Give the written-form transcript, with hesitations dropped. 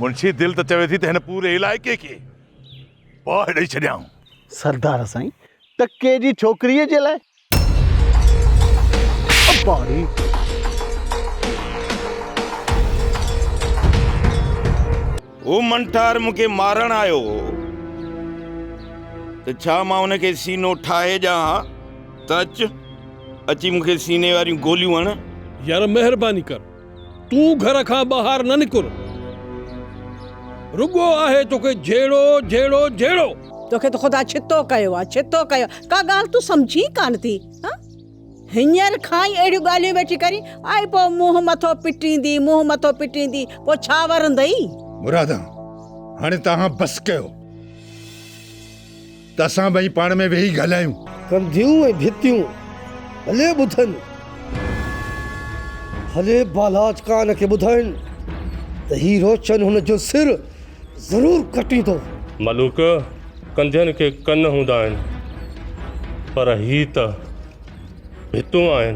منشي دل ته چوي ٿي ته هن پوري علائقي کي باهه ڏئي ڇڏيان. سردار سائين، ٽڪي جي ڇوڪريء جي لاء؟ ابا ڙي! هو منٺار مون کي مارڻ آيو هو ته ڇا مان ان کي سينو ٺاهي ڏيان ها ته اچ، اچي مون کي سيني واريون گوليون هڻ. يار مهرباني ڪر تون گهر کان ٻاهر نه نڪر. رڳو آهي توکي جهيڙو جهيڙو جهيڙو. توکي ته خدا ڇتو ڪيو آ، ڇتو ڪيو آ. ڪا ڳالهه تون سمجهين ڪانه ٿي، ها؟ هينئر کان ئي اهڙيون ڳالهيون ويٺي ڪرين، آء پوء منهن مٿو پٽيندي، منهن مٿو پٽيندي، پوء ڇا ورندئي؟ مرادان، هاڻي توهان بس ڪيو ته اسان ٻئي پاڻ ۾ ويهي ڳالهايون. ڪنڌيون ۽ ڀتيون ڀلي ٻڌن، ڀلي بالاچ ڪان کي ٻڌائين ته هي روشن هن جو سر ضرور ڪٽيندو. ملوڪ، ڪنڌين کي ڪن هوندا آهن، پر هي ته ڀتون آهن.